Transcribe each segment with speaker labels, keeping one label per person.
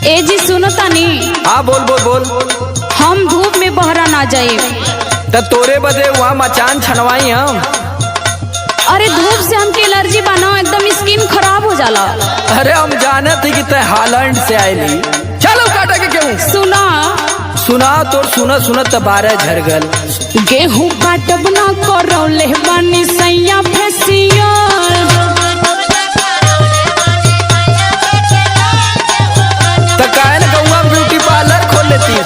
Speaker 1: ए जी सुनो तानी।
Speaker 2: हाँ बोल बोल बोल।
Speaker 1: हम धूप में बहरा ना जाए।
Speaker 2: त तोरे बदे वहाँ मचान छनवाई हम।
Speaker 1: अरे धूप से हमके एलर्जी बना, एकदम स्किन खराब हो जाला।
Speaker 2: अरे हम जानत ही कि तय हालैंड से आयली। चलो काटा के गेहूँ।
Speaker 1: सुना।
Speaker 2: सुना तोर सुना सुना त बारह झर गल।
Speaker 1: गेहूं काटब ना करौले बानी सैया फेसियल।
Speaker 2: त काहे न गौआ ब्यूटी पार्लर खोल लेती है।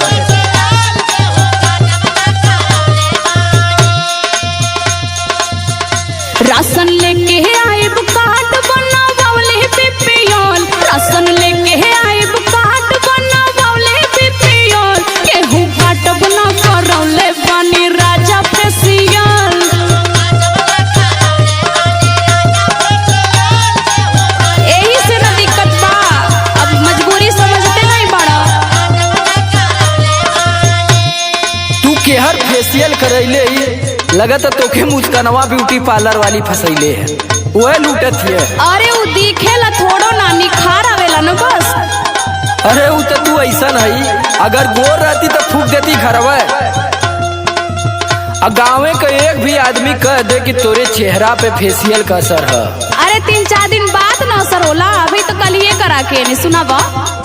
Speaker 1: राशन लेके आइब कार्ड बनावले बीपीएल। राशन लेके आइब कार्ड बनावले बीपीएल। गेहूं काटब ना करौले बानी राजा फेसियल। एही से ना दिक्कत बा, अब मजबूरी समझते नहीं बड़ा।
Speaker 2: तू केहर फेशियल करैले ही लगत तोके मुस्कनवा ब्यूटी पार्लर वाली फसैले है, वह लूटत है।
Speaker 1: अरे उ दिखेला थोड़ो ना, निखार आवेला ना बस।
Speaker 2: अरे उ त तू ऐसन हई, अगर गोर रहती तो फूक देती घरवा। आ गाँवे का एक भी आदमी कह दे कि तोरे चेहरा पे फेशियल का असर है।
Speaker 1: अरे 3-4 दिन बाद ना असर होला, अभी तो कल ये करा के नहीं सुना बा।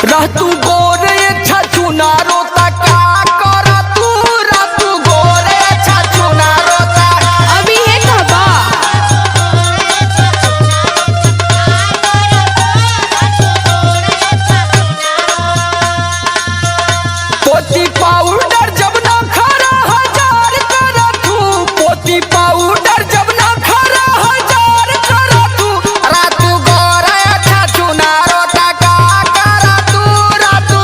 Speaker 2: रह तू गोरे छछुना रोता का करा तू, रह तू गोरे छछुना रोता।
Speaker 1: अभी ये कहबा।
Speaker 2: पोती पाउडर जब ना खरा हजार करा तू, पोती पाउडर जब ना खरा हजार करा तू, रातू गोरे छछुना रोता का करा तू, रातू।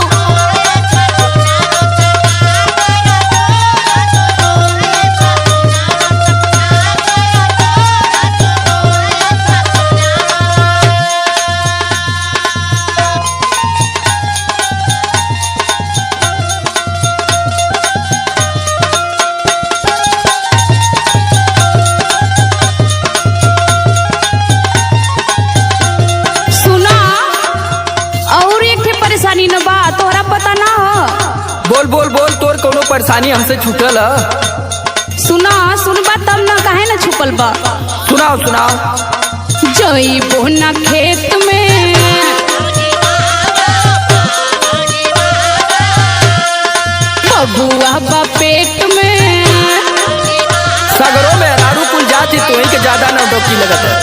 Speaker 1: सुना, और एक ठे परेशानी न बा, तोहरा पता ना हो।
Speaker 2: बोल बोल बोल, तोर कोनो परेशानी हमसे छूटल है?
Speaker 1: सुना सुनबा तब ना, काहे ना छुपल बा।
Speaker 2: सुनाओ सुनाओ।
Speaker 1: जइबो ना खेत में, बबुआ बा पेट में।
Speaker 2: सगरों में अरारू कुल जाती तो के ज्यादा नौटंकी लगत है।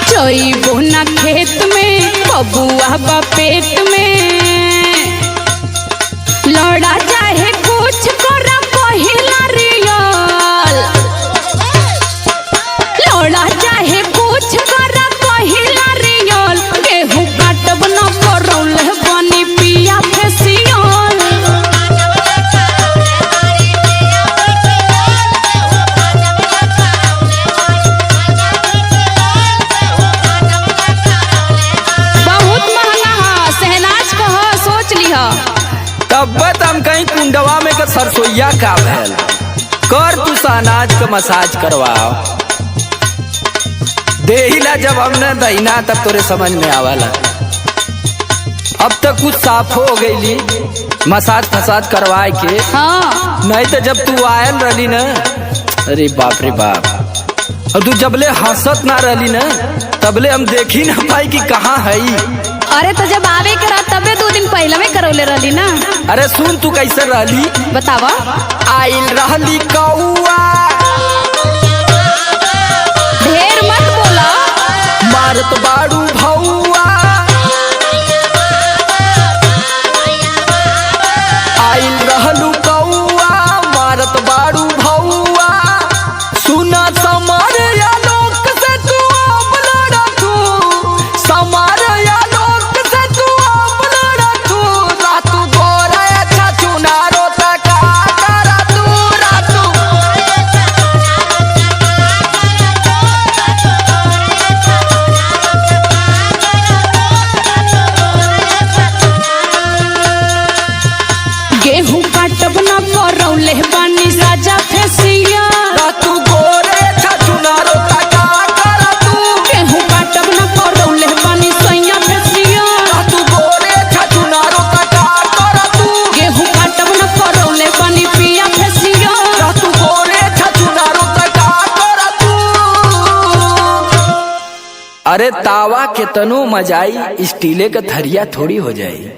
Speaker 1: जइबो ना खेत में, बबुआ बा पेट में। लड़ा चाहे कुछ कर पहिला रियल। लड़ा चाहे कुछ कर पहिला रियल। गेहूं काटब न करौले बनी पिया फेसियल। बहुत महंगा है सहनाज कह, सोच लिह।
Speaker 2: तब हम कहीं कुंडवा में का सरसोईया का भैल कर तू अनाज का मसाज करवाओ। देहिला जब हमने दहीना तब तोरे समझ में आवाला। अब तक कुछ साफ हो गईली मसाज फसाज करवाए के।
Speaker 1: हाँ
Speaker 2: नहीं तो जब तू आयल रहली ना, अरे बाप रे बाप, और तू जबले हंसत ना रहली ना तबले हम देखी ना पाई कि कहाँ है।
Speaker 1: अरे तो जब आवे के रहा तबे 2 दिन पहले में करौले रहली ना।
Speaker 2: अरे सुन तू कैसे रहली
Speaker 1: बतावा।
Speaker 2: आइल रहली कौआ,
Speaker 1: ढेर मत बोला।
Speaker 2: मारत बाड़ू भौआ, आइल रहलू कौआ, मारत बाड़ू भौआ। सुना समार या लोक से तू आप लड़ा तू, समार या लोक से तू आप लड़ा तू, रातू गोरा अच्छा चुना रोता का करा तू, रातू। अरे तावा के तनो मजाई, स्टीले के थरिया थोड़ी हो जाई।